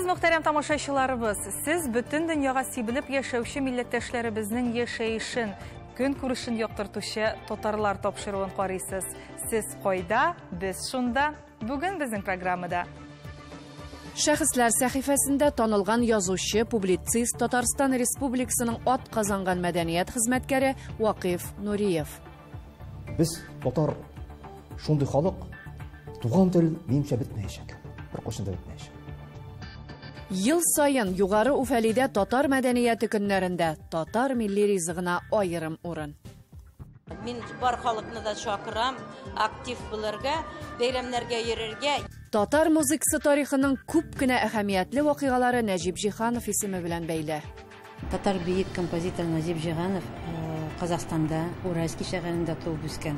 Мөхтәрәм тамашачыларыбыз! Сез бөтен дөньяга сибелеп яшәүче милләттәшләребезнең яшәешен, көнкүрешен яктыртучы Татарлар тапшыруын карыйсыз. Сез кайда, без шунда. Бүген безнең программада. Шәхесләр сәхифәсендә танылган язучы, публицист, Татарстан Республикасының атказанган мәдәният хезмәткәре Вакыйф Нуриев. Без татар шундый халык, туган тел минемчә бетмәячәк. Беркайчан да бетмәячәк. Ел саен Югары Уфәлидә татар мәдәнияте көннәрендә татар милли ризыгына аерым урын. Мин бар халыкны да чакырам, актив булырга, бәйрәмнәргә йөрергә. Татар музыкасы тарихының күп кенә әһәмиятле вакыйгалары Нәҗип Җиһанов исеме белән бәйле. Татар бөек композитор Нәҗип Җиһанов Казахстанда, Уральский шәһәрендә туып үскән.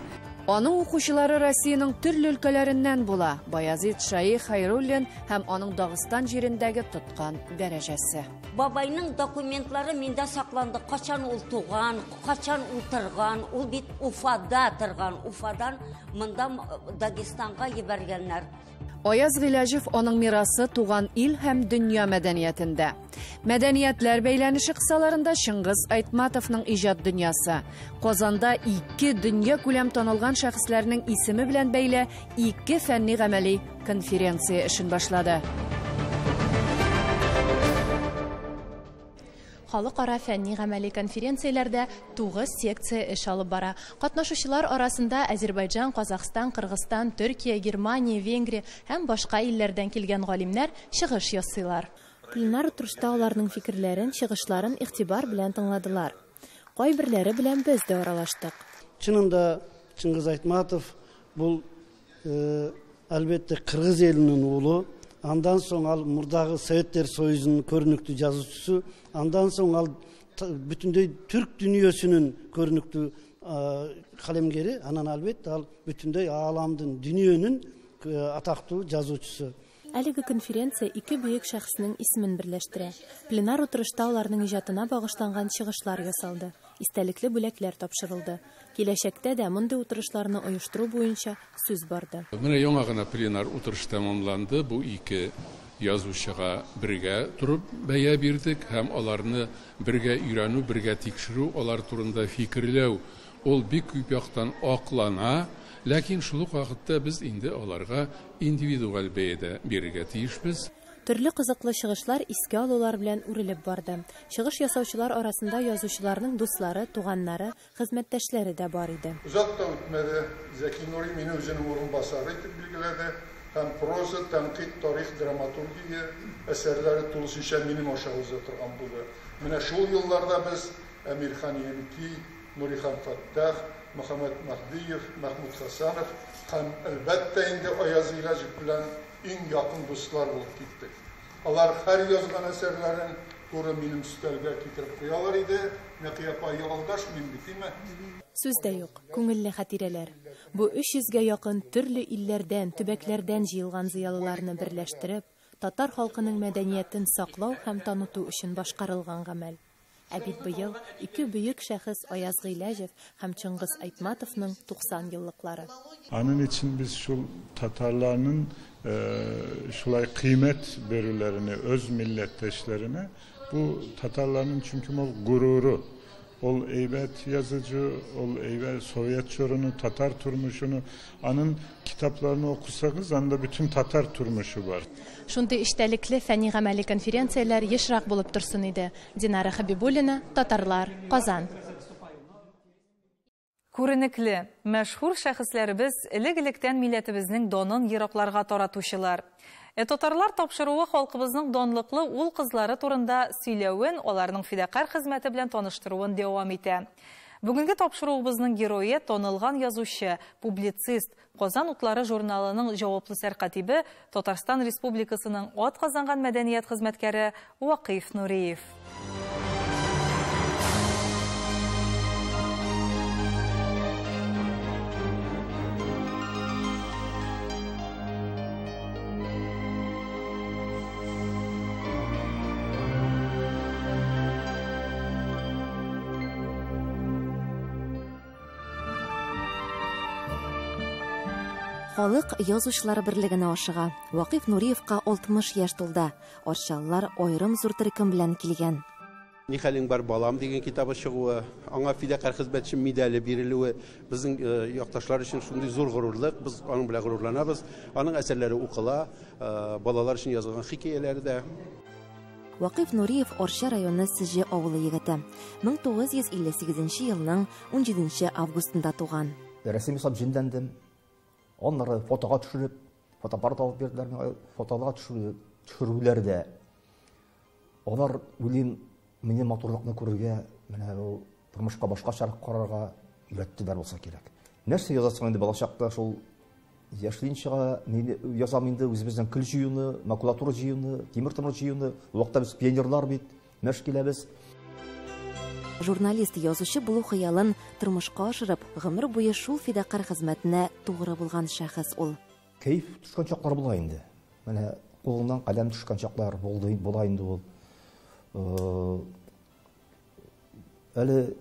Аның укучылары Россиянең төрле өлкәләреннән була. Баязит Шәех Хәйруллин һәм аның Дагыстан җирендәге тоткан дәрәҗәсе. Бабайның документлары миндә сакланды. Качан ул туган, качан ул торган, ул бит Уфада торган. Уфадан монда Дагестанга җибәргәннәр. Аяз Гыйләҗев аның мирасы туган ил һәм дөнья мәдәниятендә. Мәдәниятләр бәйләнеше кысаларында Чыңгыз Айтматовның иҗат дөньясы. Казанда ике дөнья күләм танылган шәхесләрнең исеме белән бәйле ике фәнни гамәли конференция эшен башлады. Халыкара фәнни гамәли конференцияләрдә 9 секция эш алып бара. Катнашучылар арасында Азербайджан, Казахстан, Кыргызстан, Төркия, Германия, Венгрия һәм башка илләрдән килгән галимнәр чыгыш ясыйлар. Пленар утырышта аларның фикерләрен, чыгышларын игътибар белән тыңладылар. Кайберләре белән без дә аралаштык. Чынында Чыңгыз Айтматов бул әлбәттә кыргыз элинин уулу. Андан соң ал мурдагы Советтер Союзунун көрүнүктүү жазуучусу, андан соң ал бүтүндөй түрк дүйнөсүнүн көрүнүктүү калемгери, анан албетте ал бүтүндөй ааламдын, дүйнөнүн атактуу жазуучусу. Әлеге конференция ике бөек шәхеснең исемен берләштерә. Пленар утырышта аларның иҗатына багышланган чыгышлар ясалды, истәлекле бүләкләр тапшырылды. Киләчәктә дә мондый утырышларны оештыру буенча сүз барды. Менә яңа гына пленар утырыш тәмамланды. Бу ике язучыга бергә торып бәя бирдек һәм аларны бергә өйрәнү, бергә тикшерү, алар турында фикерләү ул бик күп яктан аклана. Ләкин шул ук вакытта без инде аларга индивидуаль бәя дә бирергә тиешбез. Төрле кызыклы чыгышлар искә алулар белән үрелеп барды. Чыгыш ясаучылар арасында язучыларның дуслары, туганнары, хезмәттәшләре дә бар иде. Озак та үтмәде, Зәки Нури мине үзенең урынбасары итеп билгеләде һәм проза, тәнкыйть, тарих, драматургия әсәрләре тулысынча минем аша уза торган булды. Менә шул елларда без Әмирхан Еники, Нурихан Фәттах, Мөхәммәд Мәһдиев, Мәхмүд Хәсәнов һәм әлбәттә инде Аяз Гыйләҗев белән иң якын дуслар булып киттек. Алар һәр язган әсәрләрен туры минем өстәлгә китереп куялар иде. Нәкыя апа, алдашмыйм бит, димме? Сүз дә юк, күңелле хатирәләр. Бу 300гә якын төрле илләрдән, төбәкләрдән җыелган зыялыларны берләштереп, татар халкының мәдәниятен саклау һәм таныту өчен башкарылган гамәл. Ә бит быел ике бөек шәхес Аяз Гыйләҗев һәм Чыңгыз Айтматовның 90 еллыклары. Аның өчен без шул татарларның шулай кыйммәт берүләренә, үз милләттәшләренә, бу татарларның чөнки ул гуруры, ул әйбәт язучы, ул әйбәт Совет чорunu, татар тормышын, аның китапларын окусагыз, анда бөтен татар тормышы бар. Шундый эчтәлекле фәнни гамәли конференцияләр ешрак булып торсын иде. Динара Хабибуллина, Татарлар, Казан. Күренекле, мәшһүр шәхесләребез элек-электән милләтебезнең данын еракларга таратучылар. Татарлар тапшыруы халкыбызның данлыклы ул кызлары турында сөйләвен, аларның фидакарь хезмәте белән таныштыруын дәвам итә. Бүгенге тапшыруыбызның герое танылган язучы, публицист, Казан утлары журналының җаваплы сәркатибе, Татарстан Республикасының атказанган мәдәният хезмәткәре Вакыйф Нуриев. Халык язучылар берлегенә ашыга. Вакыйф Нуриевка 60 яшь тулды. Арчалылар аерым зур төркем белән килгән. Ни хәлең бар, балам дигән китабы чыгуы, аңа фидакарь хезмәтче медале бирелүе безнең якташлар өчен шундый зур горурлык, без аның белән горурланабыз. Аның әсәрләре укыла, балалар өчен язылган хикәяләре дә. Вакыйф Нуриев Арча районы Сеҗе авылы егете. 1958 елның 17 августында туган. Рәсем ясап җенләндем. Аннары фотога төшереп, фотоаппарат алып бирделәр миңа. Фотога төшерүләр дә. Алар, уйлыйм, мине матурлыкны күрергә, менә ул тормышка башкачарак карарга өйрәттеләр булса кирәк. Нәрсә язасың инде балачакта, шул яшьлинчага язам инде үзебезнең көл җыюны, макулатура җыюны, тимер-томыр җыюны. Ул вакытта без пионерлар бит, мәш киләбез. Журналист, язучы булу хыялын тормышка ашырып, гомер буе шул фидакарь хезмәтенә тугры булган шәхес ул. Кәеф төшкән чаклар була инде. Менә кулыңнан каләм төшкән чаклар булды, була инде ул. Әле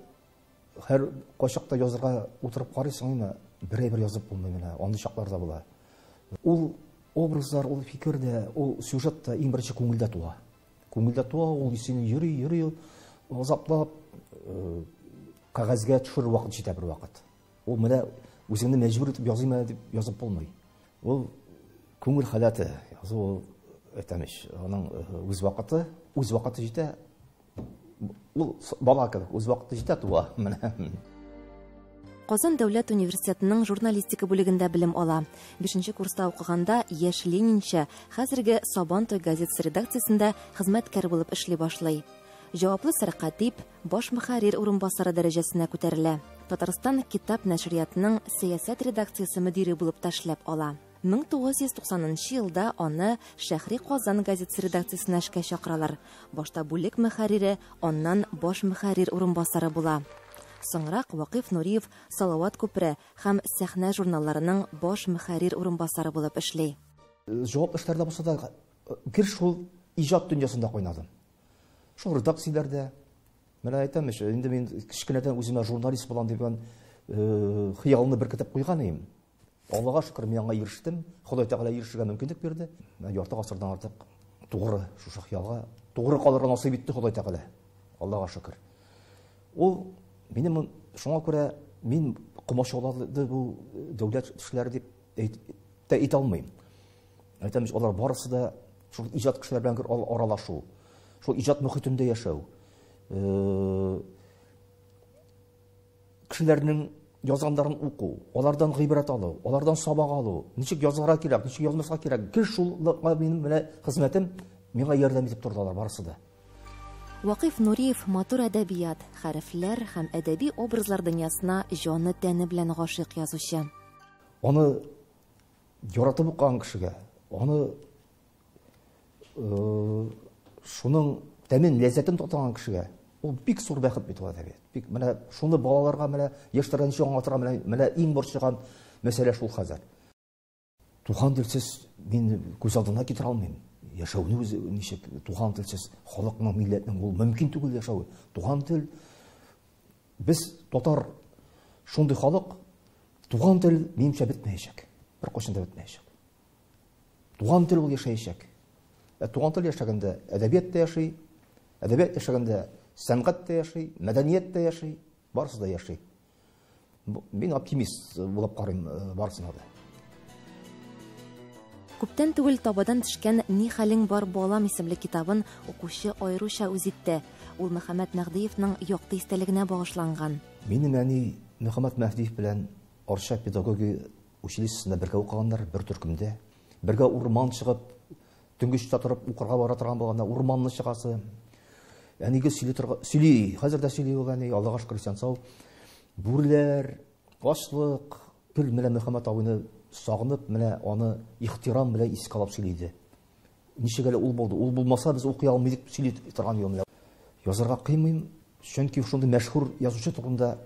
һәр кайчакта язырга утырып карыйсың инде, бер әйбер язып булмый менә, андый чаклар да була. Ул образлар, ул фикер дә, ул сюжет та иң беренче күңелдә туа. Күңелдә туа, ул сине йөри, йөри, азаплап, кәгазьгә төшерер вакыт җитә бер вакыт. Ул менә үзеңне мәҗбүр итеп языйм әле дип язып булмый. Ул күңел халәте, язу ул, әйтәм ич, аның үз вакыты, үз вакыты җитә. Ул бала кебек үз вакыты җитә туа менә. Казан дәүләт университетының журналистика бүлегендә белем ала. 5 курста укыганда Яшь Ленинчы, хәзерге Сабантуй газетасы редакциясендә хезмәткәр булып эшли башлый. Җаваплы сәркатип, баш мөхәррир урынбасары дәрәҗәсенә күтәрелә. Татарстан китап нәшриятының сәясәт редакциясе мөдире булып ташлап ала. 1990 елда аны Шәһри Казан газетасы редакциясенә эшкә чакыралар. Башта бүлек мөхәррире, аннан баш мөхәррир урынбасары була. Соңрак Вакыйф Нуриев Салават күпере һәм Сәхнә журналларының баш мөхәррир урынбасары булып эшли. Җавап эшләрдә булса да, гел шул иҗат дөньясында кайнадым. Шул редакцияләрдә, менә әйтәм ич, инде мин кечкенәдән үземә журналист булам дигән хыялны беркетеп куйган идем. Аллага шөкер, мин аңа ирештем. Ходай Тәгалә ирешергә мөмкинлек бирде. Менә ярты гасырдан артык тугры шушы хыялга, тугры калырга насыйп итте Ходай Тәгалә. Аллага шөкер. Ул минем шуңа күрә мин комачаулады бу дәүләт эшләре дип әйтә әйтә алмыйм. Әйтәм ич, алар барысы да шул иҗат кешеләр белән аралашу, шул иҗат мөхитендә яшәү, кешеләрнең язганнарын уку, алардан гыйбрәт алу, алардан сабак алу, ничек язарга кирәк, ничек язмаска кирәк, гел шул минем менә хезмәтем миңа ярдәм итеп торды алар барысы да. Вакыйф Нуриев матур әдәбият, хәрефләр һәм әдәби образлар дөньясына җаны тәне белән гашыйк язучы. Аны яратып укыган кешегә, аны шуның тәмен, ләззәтен татыган кешегә ул бик зур бәхет бит ул әдәбият. Бик менә шуны балаларга, менә яшьләргә ничек аңлатырга, менә иң борчыган мәсьәлә шул хәзер. Туган телсез мин күз алдына китерә алмыйм. Яшәүне үзе ничек туган телсез халыкның, милләтнең ул мөмкин түгел яшәве. Туган тел, без татар шундый халык, туган тел минемчә бетмәячәк. Беркайчан да бетмәячәк. Туган тел ул яшәячәк. Ә туган тел яшәгәндә әдәбият тә яши, әдәбият яшәгәндә сәнгать тә яши, мәдәният тә яши, барысы да яши. Мин оптимист булып карыйм барысына да. Күптән түгел табадан төшкән Ни хәлең бар, балам исемле китабын укучы аеруча үз итте. Ул Мөхәммәт Мәһдиевның якты истәлегенә багышланган. Минем әни Мөхәммәт Мәһдиев белән Арча педагогия училищесында бергә укыганнар, бер төркемдә. Бергә урман чыгып, төнге өчтә торып укырга бара торган булганда урманны чыгасы. Әнигә сөйли торган, сөйли, хәзер дә сөйли ул әни, Аллага шөкер, исән сау. Бүреләр, ачлык, гел менә Мөхәммәт абыйны сагынып, менә аны ихтирам белән искә алып сөйли иде. Ничек әле ул булды? Ул булмаса без укый алмый дип сөйли торган юл менә. Язарга кыймыйм, чөнки шундый мәшһүр язучы турында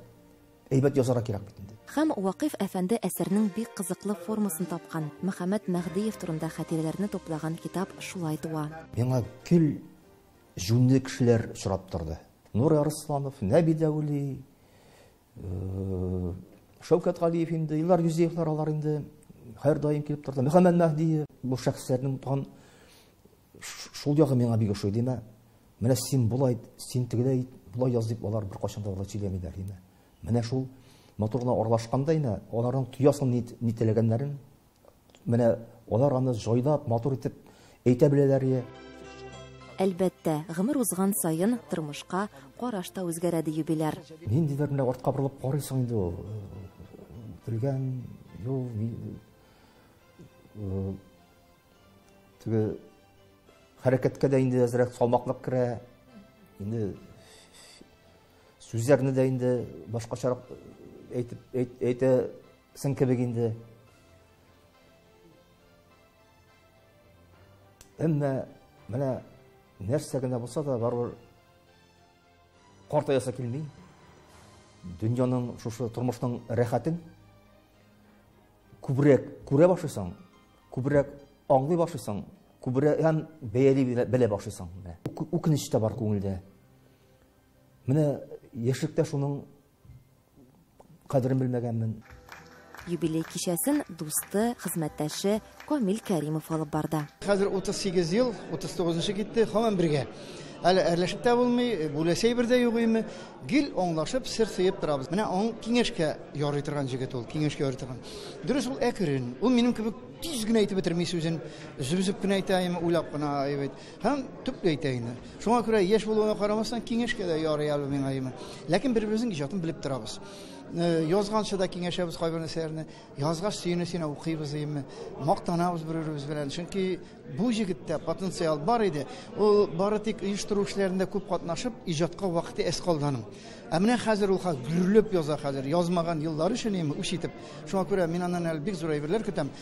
әйбәт язарга кирәк бит инде. Һәм Вакыйф әфәнде әсәрнең бик кызыклы формасын тапкан. Мөхәммәт Мәһдиев турында хатирәләрне туплаган китап шулай туа. Миңа гел җүнле кешеләр очрап торды. Нур Арсланов, Нәби Дәүли, Шәүкәт Галиев инде, Илдар Юзеевлар алар инде, һәрдаим килеп торды. Мөхәммәд Мәһдиев, бу шәхесләрнең тагын шул ягы миңа бик ошый, димә. Менә син болай, син тегеләй, болай яз дип алар беркайчан да алай сөйләмиләр, димә. Менә шул матур гына аралашканда инде аларның тоясың ни, ни теләгәннәрен. Менә алар аны җайлап, матур итеп әйтә беләләр. Е. Әлбәттә, гомер узган саен тормышка караш та үзгәрә, ди юбиляр. Ниндидер менә артка борылып карыйсың инде ул. Үтелгән юл, теге хәрәкәткә дә инде әзрәк салмаклык керә. Инде сүзләрне дә инде башкачарак әйтеп әйтәсең кебек инде. Әмма менә нәрсә генә булса да барыбер картаясы килми. Дөньяның шушы тормышның рәхәтен күбрәк күрә башлыйсың, күбрәк аңлый башлыйсың, күбрәк һәм бәяли белә башлыйсың. Менә үкенеч тә бар күңелдә. Менә яшьлектә шуның кадерен белмәгәнмен. Юбилей кичәсен дусты, хезмәттәше Камил Кәримов алып барды. Хәзер 38 ел, 39-нчы китте, һаман бергә. Әле әрләшеп тә булмый, бүләсе әйбер дә юк име. Гел аңлашып, сер сыеп торабыз. Менә аң киңәшкә ярый торган җегет ул, киңәшкә ярый торган. Дөрес, ул әкрен. Ул минем кебек тиз генә әйтеп бетерми сүзен, өзеп-өзеп кенә әйтә, уйлап кына әйбәт. Һәм төпле әйтә инде. Шуңа күрә яшь булуына карамастан, киңәшкә дә ярый әле миңа име. Ләкин бер-беребезнең иҗатын белеп торабыз. Язганчы да киңәшәбез кайбер нәрсәләрне. Язгач сөенә-сөенә укыйбыз име. Мактанабыз бер-беребез белән. Чөнки бу җегеттә потенциал бар иде. Ул бары тик оештыру эшләрендә күп катнашып, иҗатка вакыты әз калды аның. Ә менә хәзер ул гөрләп яза хәзер. Язмаган еллар өчен име, үч итеп. Шуңа күрә мин аннан әле бик зур әйберләр көтәм.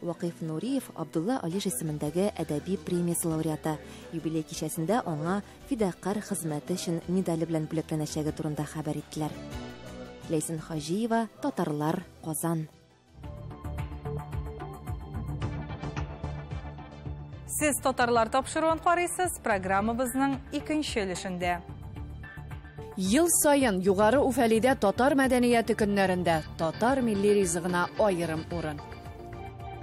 Вакыйф Нуриев Абдулла Алиш исемендәге әдәби премиясе лауреаты. Юбилей кичәсендә аңа фидакарь хезмәте өчен медале белән бүләкләнәчәге турында хәбәр иттеләр. Ләйсән Хаҗиева, Татарлар, Казан. Сез Татарлар тапшыруын карыйсыз, программабызның икенче өлешендә. Ел саен Югары Уфәлидә татар мәдәнияте көннәрендә татар милли ризыгына аерым урын.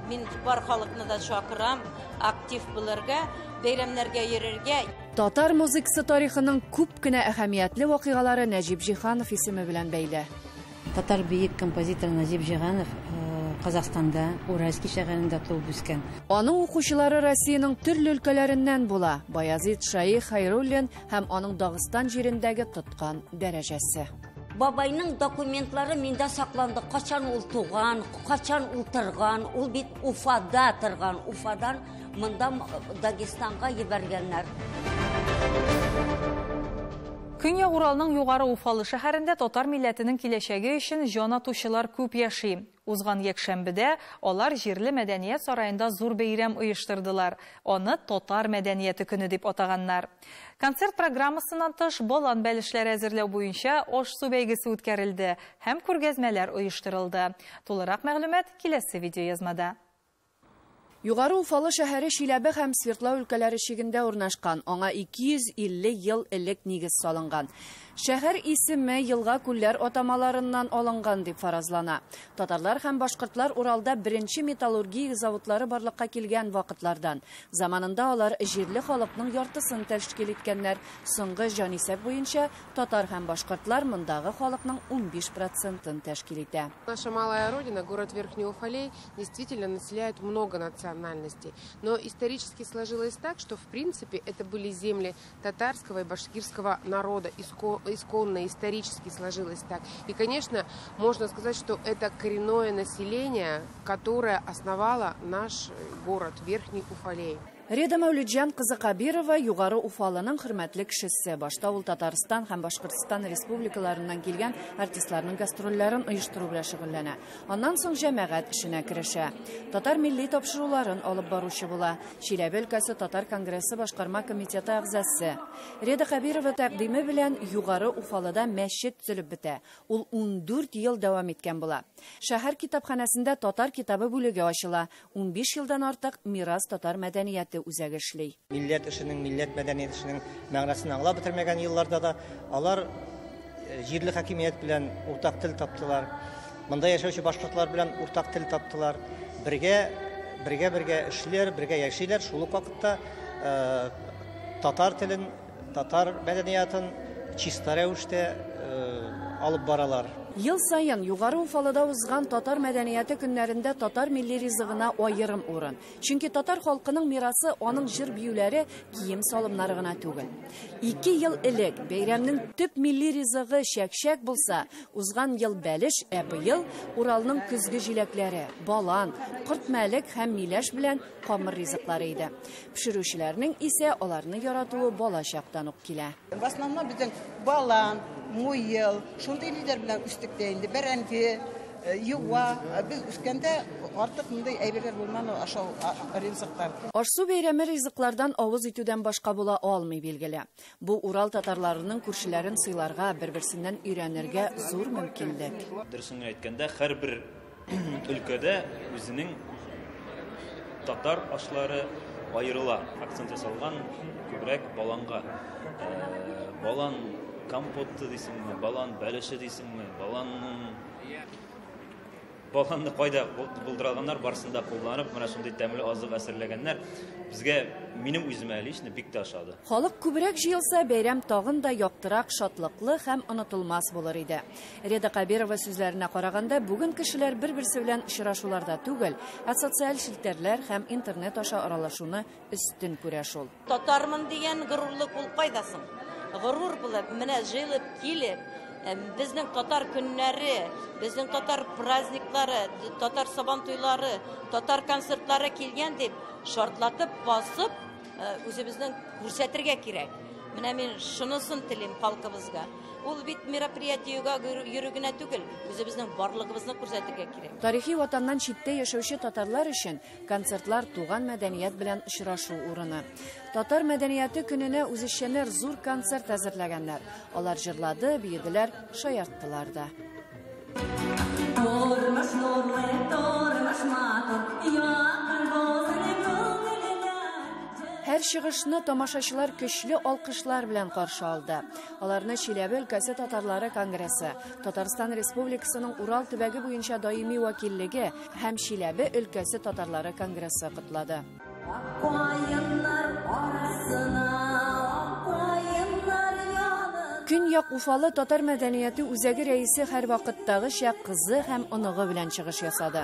Мин бар халыкны да чакырам, актив булырга, бәйрәмнәргә йөрергә. Татар музыкасы тарихының күп кенә әһәмиятле вакыйгалары Нәҗип Җиһанов исеме белән бәйле. Татар бөек композитор Нәҗип Җиһанов Казахстанда, Уральский шәһәрендә туып үскән. Аның укучылары Россиянең төрле өлкәләреннән була. Баязит Шәех Хәйруллин һәм аның Дагыстан җирендәге тоткан дәрәҗәсе. Бабайның документлары миндә сакланды. Качан ул туган, качан ул торган, ул бит Уфада торган. Уфадан монда Дагестанга җибәргәннәр. Көньяк Уралның Югары Уфалы шәһәрендә татар милләтенең киләчәге өчен җан атучылар күп яши. Узган якшәмбедә алар җирле мәдәният сараенда зур бәйрәм оештырдылар. Аны Татар мәдәнияте көне дип атаганнар. Концерт программасыннан тыш балан бәлешләре әзерләү буенча аш-су бәйгесе үткәрелде һәм күргәзмәләр оештырылды. Тулырак мәгълүмат киләсе видеоязмада. Югары Уфалы шәһәре Чиләбе һәм Свердлау өлкәләре чигендә урнашкан. Аңа 250 ел элек нигез салынган. Шәһәр исеме елга күлләр атамаларыннан алынган дип фаразлана. Татарлар һәм башкортлар Уралда беренче металлургия заводлары барлыкка килгән вакытлардан. Заманында алар җирле халыкның яртысын тәшкил иткәннәр. Соңгы җанисәп буенча татар һәм башкортлар мондагы халыкның 15%-ын тәшкил итә. Наша малая родина, город Верхний Уфалей, действительно населяет много национальностей. Но исторически сложилось так, что в принципе это были земли татарского и башкирского народа, исконно исторически сложилось так. И, конечно, можно сказать, что это коренное население, которое основало наш город Верхний Уфалей. Реда Мәүлетҗан кызы Кабирова Югары Уфалының хөрмәтле кешесе. Башта ул Татарстан һәм Башкортстан республикаларыннан килгән артистларның гастрольләрен оештыру белән шөгыльләнә. Аннан соң җәмәгать эшенә керешә. Татар милли тапшыруларын алып баручы була. Чиләбе өлкәсе Татар конгрессы башкарма комитеты әгъзасы. Реда Кабирова тәкъдиме белән Югары Уфалыда мәчет төзелеп бетә. Ул 14 ел дәвам иткән була. Шәһәр китапханәсендә татар китабы бүлеге ачыла. 15 елдан артык Мирас татар мәдәнияте үзәге эшли. Милләт эшенең, милләт мәдәният эшенең мәгънәсен аңлап бетермәгән елларда да алар җирле хакимият белән уртак тел таптылар. Монда яшәүче башкортлар белән уртак тел таптылар. бергә бергә бергә эшлиләр, бергә яшиләр, шул ук вакытта татар телен, татар мәдәниятын чиста рәвештә алып баралар. Ел саен Югары Уфалыда узган татар мәдәнияте көннәрендә татар милли ризыгына аерым урын. Чөнки татар халкының мирасы аның җыр-биюләре, кием-салымнары гына түгел. 2 ел элек бәйрәмнең төп милли ризыгы чәк-чәк булса, узган ел бәлеш, ә быел Уралның көзге җиләкләре, балан, кортмәлек һәм миләш белән камыр ризыклары иде. Пешерүчеләрнең исә аларны яратуы бала чактан ук килә. В основном безнең балан, муел, шундый лидер белән үстек тә инде. Бәрәңге, юва, без үскәндә артык мондый әйберләр булмады, ашау ризыклар. Аш-су бәйрәме ризыклардан авыз итүдән башка була алмый, билгеле. Бу Урал татарларының күршеләрен сыйларга, бер-берсеннән өйрәнергә зур мөмкинлек. Дөресен әйткәндә, һәрбер өлкәдә үзенең татар ашлары аерыла. Акцент ясалган күбрәк баланга. Балан компоты дисеңме, балан бәлеше дисеңме, баланны кайда булдырганнар, барысын да кулланып, менә шундый тәмле азык әзерләгәннәр. Безгә, минем үземә лично бик тә ошады. Халык күбрәк җыелса, бәйрәм тагын да яктырак, шатлыклы һәм онытылмас булыр иде. Реда Кабирова сүзләренә караганда, бүген кешеләр бер-берсе белән очрашуларда түгел, ә социаль челтәрләр һәм интернет аша аралашуны өстен күрә шул. Татармын дигән горурлык ул кайда соң? Горур булып, менә җыелып килеп, безнең татар көннәре, безнең татар праздниклары, татар сабантуйлары, татар концертлары килгән дип шартлатып басып, үзебезнең күрсәтергә кирәк. Менә мин шунысын телим халкыбызга. Ул бит мероприятиегә йөрү генә түгел, үзебезнең барлыгыбызны күрсәтергә кирәк. Тарихи ватаннан читтә яшәүче татарлар өчен концертлар туган мәдәният белән очрашу урыны. Татар мәдәнияте көненә үзешчәннәр зур концерт әзерләгәннәр. Алар җырлады, биеделәр, шаярттылар да. Тормыш нурлы, тормыш матур, якын булсын күңелеңә. Һәр чыгышны тамашачылар көчле алкышлар белән каршы алды. Аларны Чиләбе өлкәсе татарлары конгрессы, Татарстан Республикасының Урал төбәге буенча даими вәкиллеге һәм Чиләбе өлкәсе татарлары конгрессы котлады. Каеннар арасына, каеннар янына. Көньяк Уфалы татар мәдәнияте үзәге рәисе һәрвакыттагыча кызы һәм оныгы белән чыгыш ясады.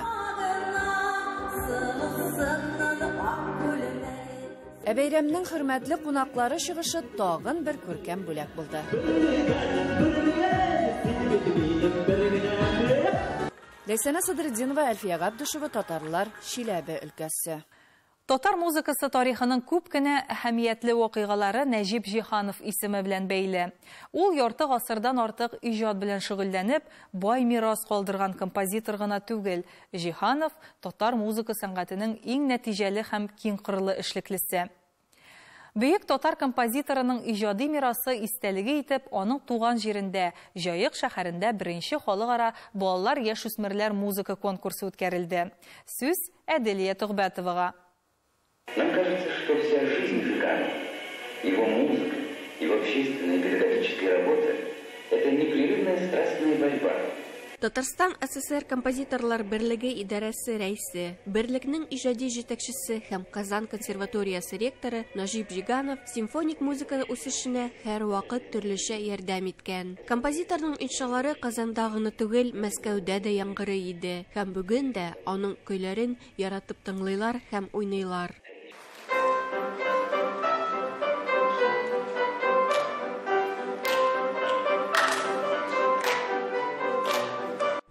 Ә бәйрәмнең хөрмәтле кунаклары чыгышы тагын бер күркәм бүләк булды. Ләйсәнә Садретдинова, Әлфия Габдышева, Татарлар, Чиләбе өлкәсе. Татар музыкасы тарихының күп кенә әһәмиятле вакыйгалары Нәҗип Җиһанов исеме белән бәйле. Ул ярты гасырдан артык иҗат белән шөгыльләнеп, бай мирас калдырган композитор гына түгел. Җиһанов татар музыка сәнгатенең иң нәтиҗәле һәм киңкырлы эшлеклесе. Бөек татар композиторының иҗади мирасы истәлеге итеп, аның туган җирендә, Җаек шәһәрендә беренче халыкара балалар яшүсмерләр музыка конкурсы үткәрелде. Сүз Әделия Төгбәтовага. Нам кажется, что вся жизнь Жиганова, его музыка, его общественная и педагогическая работа – это непрерывная страстная борьба. Татарстан СССР композиторлар берлеге идарәсе рәисе, берлекнең иҗади җитәкчесе һәм Казан консерваториясе ректоры Нәҗип Җиһанов симфоник музыка үсешенә һәрвакыт төрлечә ярдәм иткән. Композиторның иншалары Казанда гына түгел, Мәскәүдә дә яңгырый иде һәм бүген дә аның көйләрен яратып тыңлыйлар һәм уйныйлар.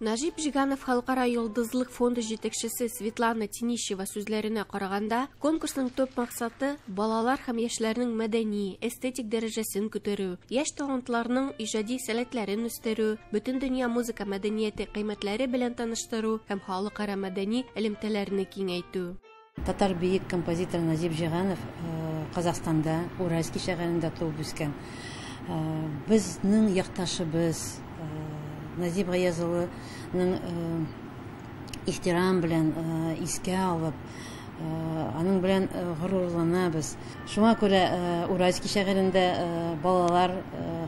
Нәҗип Җиһанов Халыкара йолдызлык фонды җитәкчесе Светлана Тинищева сүзләренә караганда, конкурсның төп максаты балалар һәм яшьләрнең мәдәни, эстетик дәрәҗәсен күтәрү, яшь талантларның иҗади сәләтләрен үстерү, бөтен дөнья музыка мәдәнияте кыйммәтләре белән таныштыру һәм халыкара мәдәни элемтәләрне киңәйтү. Татар бөек композитор Нәҗип Җиһанов Казахстанда, Уральский шәһәрендә туып үскән. Безнең якташыбыз Нәҗип Гаяз улының ихтирам белән искә алып, аның белән горурланабыз. Шуңа күрә Уральский шәһәрендә балалар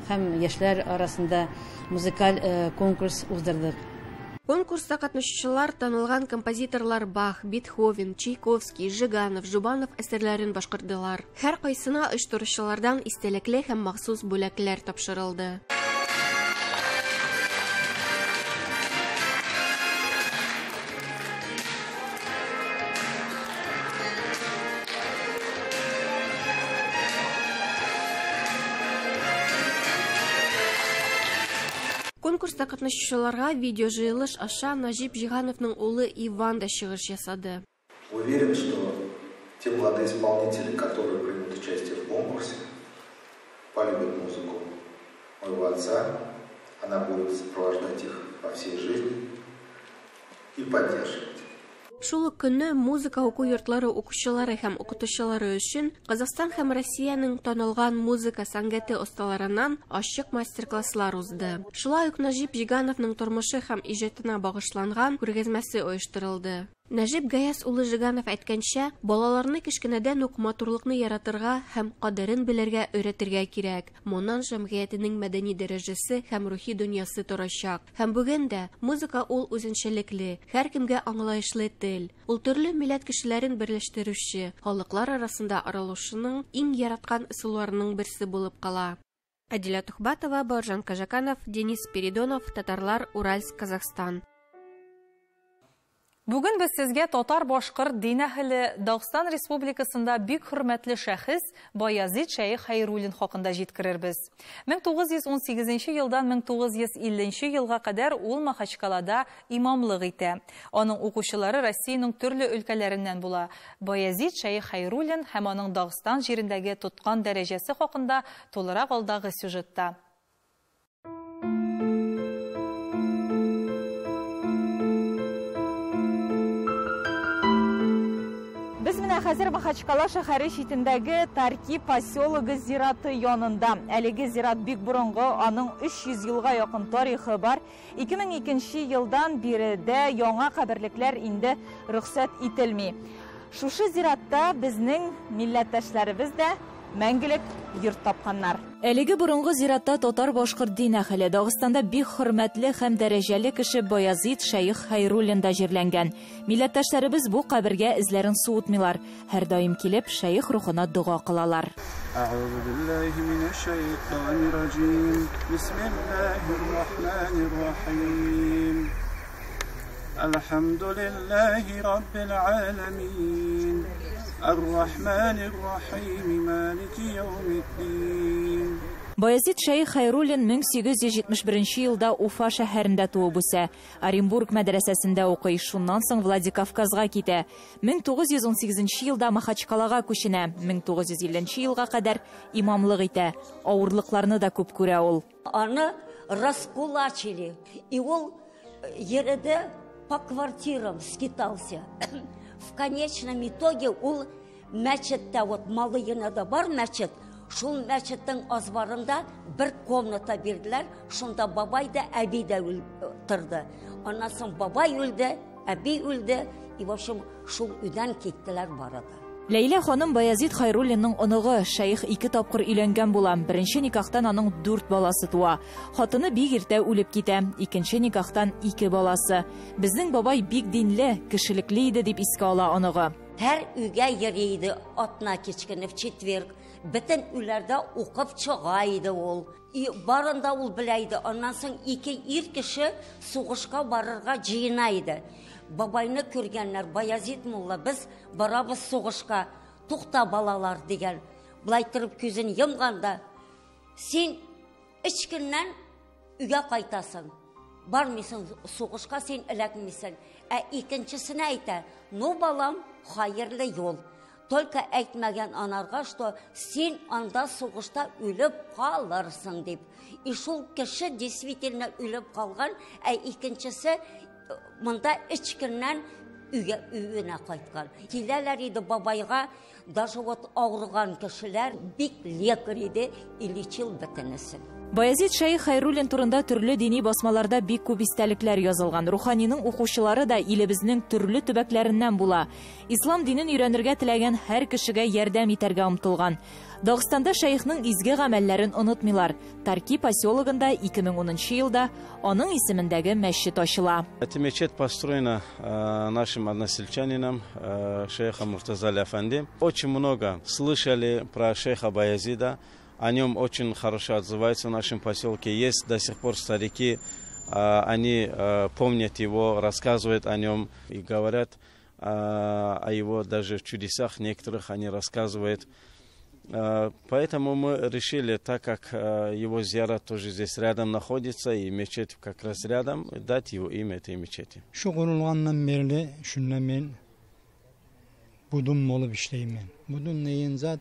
һәм яшьләр арасында музыкаль конкурс уздырдык. Конкурста катнашучылар танылган композиторлар Бах, Бетховен, Чайковский, Жиганов, Жубанов әсәрләрен башкардылар. Һәркайсына оештыручылардан истәлекле һәм махсус бүләкләр тапшырылды. Конкурста катнашучыларга видео җыелыш аша Нәҗип Җигановның улы Иван да чыгыш ясады. Уверен, что те молодые исполнители, которые примут участие в конкурсе, полюбят музыку моего отца, она будет сопровождать их по всей жизни и поддерживать. Шул ук көнне музыка уку йортлары укучылары һәм укытучылары өчен Казахстан һәм Россиянең танылган музыка сәнгате осталарыннан ачык мастер-класслар узды. Шулай ук Нәҗип Җигановның тормышы һәм иҗатына багышланган күргәзмәсе оештырылды. Нәҗип Гаяз улы Жиганов әйткәнчә, балаларны кечкенәдән үк матурлыкны яратырга һәм кадерен белергә өйрәтергә кирәк. Моннан җәмгыятенең мәдәни дәрәҗәсе һәм рухи дөньясы торачак. Һәм бүген дә музыка ул үзенчәлекле, һәркемгә аңлаешлы тел. Ул төрле милләт кешеләрен берләштерүче, халыклар арасында аралашуның иң яраткан ысулларының берсе булып кала. Әдилә Тухбатова, Бауыржан Кажаканов, Денис Спиридонов, Татарлар, Уральск, Казахстан. Бүген без сезгә татар-башкорт дин әһеле, Дагстан Республикасында бик хөрмәтле шәхес Баязит Шәех Хәйруллин хакында җиткерербез. 1918 елдан 1950 елга кадәр ул Махачкалада имамлык итә. Аның укучылары Россиянең төрле өлкәләреннән була. Баязит Шәех Хәйруллин һәм аның Дагстан җирендәге тоткан дәрәҗәсе хакында тулырак алдагы сюжетта. Без менә хәзер Махачкала шәһәре читендәге Тарки поселогы зираты янында. Әлеге зират бик борынгы, аның 300 елга якын тарихы бар. 2002 елдан биредә яңа каберлекләр инде рөхсәт ителми. Шушы зиратта безнең милләттәшләребез дә мәңгелек йорт тапканнар. Әлеге борынгы зиратта татар-башкорт дин әһеле, Дагыстанда бик хөрмәтле һәм дәрәҗәле кеше Баязит Шәех Хәйруллин да җирләнгән. Милләттәшләребез бу кабергә эзләрен суытмыйлар. Һәрдаим килеп, шәех рухына дога кылалар. Әгъузу биллаһи минәш шайтанир раҗим. Бисмиллаһир рахманир рахим. Әлхәмдүлиллаһи раббил аламин. Ар-Рахманир Рахим, Малики яумиддин. Баязит Шәех Хәйруллин 1871 елда Уфа шәһәрендә туып үсә. Оренбург мәдрәсәсендә укый, шуннан соң Владикавказга китә. 1918 елда Махачкалага күченә. 1950 елга кадәр имамлык итә. Авырлыкларны да күп күрә ул. Аны раскулачили. И ул йөрде по квартирам, скитался. В конечном итоге ул мәчеттә, вот Малыйнада бар мәчет, шул мәчеттең азбарында бер комната бирделәр, шунда бабай да, әби дә торды. Аннан соң бабай үлде, әби үлде, и в общем шул өйдән киттеләр бары да. Ләйлә ханым Баязит Хәйруллинның оныгы, шәех ике тапкыр өйләнгән була. Беренче никахтан аның 4 баласы туа. Хатыны бик иртә үлеп китә. Икенче никахтан 2 баласы. Безнең бабай бик динле, кешелекле иде дип искә ала оныгы. Һәр өйгә йөри иде атна кичкене, в четверг. Бөтен өйләрдә укып чыга иде ул. И барын да ул белә иде. Аннан соң 2 ир кеше сугышка барырга җыена иде. Бабайны күргәннәр, Баязит мулла, без барабыз сугышка, тукта балалар дигән. Былай торып күзен йомганда, син өч көннән өйгә кайтасың. Бармыйсың сугышка, син эләкмисең. Ә икенчесенә әйтә, ну балам, хәерле юл. Только әйтмәгән анарга, что син анда сугышта үлеп калырсың дип. И шул кеше действительно үлеп калган, ә икенчесе монда өч көннән өенә кайткан. Киләләр иде бабайга, даже вот авырган кешеләр, бик лекарь иде, и лечил бөтенесен. Баязит Шәех Хәйруллин турында төрле дини басмаларда бик күп истәлекләр язылган. Руханиның укучылары да илебезнең төрле төбәкләреннән була. Ислам динен өйрәнергә теләгән һәр кешегә ярдәм итәргә омтылган. Дагыстанда шәехнең изге гамәлләрен онытмыйлар. Тарки поселогында 2010 елда аның исемендәге мәчет ачыла. Эта мечеть построена нашим односельчанином, шейхом Муртазали Афанди. Очень много слышали про шейха Баязида. О нем очень хорошо отзываются в нашем поселке. Есть до сих пор старики, они помнят его, рассказывают о нем и говорят о его даже чудесах некоторых они рассказывают. Поэтому мы решили, так как его зиярат тоже здесь рядом находится и мечеть как раз рядом, дать его имя этой мечети. Şu qurulğandan beri şunda men budun bolup işleymen. Budun neyin zat?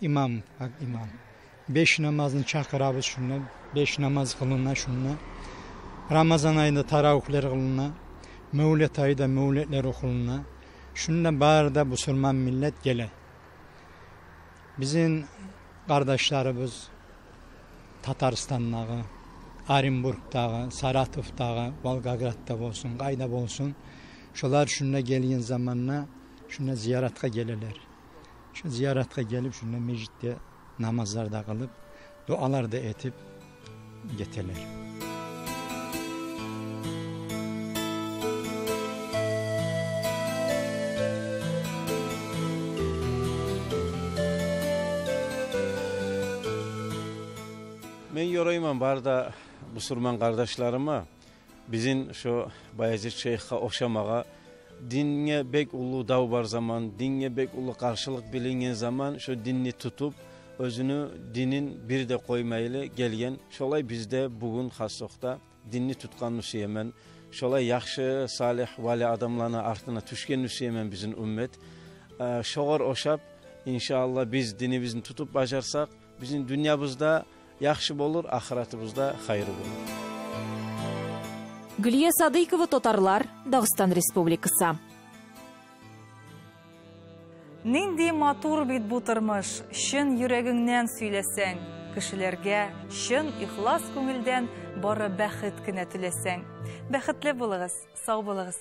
İmam, bak imam. 5 namazını çakırabız şunda, 5 namaz kılına şunda. Ramazan ayında taravihler kılına, mevlid ayında mevlidler okuluna. Şunda barda Musulman millet gele. Bizim kardeşlerimiz Tataristan'dağı, Orenburg'dağı, Saratov'dağı, Volgograd'da olsun, Kayda olsun. Şular şunda gelgen zamanla şunda ziyaretka gelirler. Şu ziyaretka gelip şunda mecitte namazlar da kılıp, dualar da etip getirler. Men yorayman barda musulman kardeşlerime bizim şu Bayezid Şeyh'e okşamağa, dinge bek ulu dav var zaman, dinge bek ulu karşılık bilingen zaman şu dinni tutup özünü dinin bir de koymayla gelgen. Şolay bizde bugün hasokta dinni tutkan nüsiyemen, şolay yaxşı, salih, vali adamlarına artına düşken nüsiyemen bizim ümmet. Şoğor oşap inşallah biz dinimizni tutup bacarsak bizim dünyamızda yaxşı olur, ahiretimizde hayırlı olur. Гөлия Садыйкова, Татарлар, Дагыстан Республикасы. Нинди матур бит бу тормыш, чын йөрәгеңнән сөйләсәң, кешеләргә чын ихлас күңелдән бары бәхет кенә теләсәң. Бәхетле булыгыз, сау булыгыз.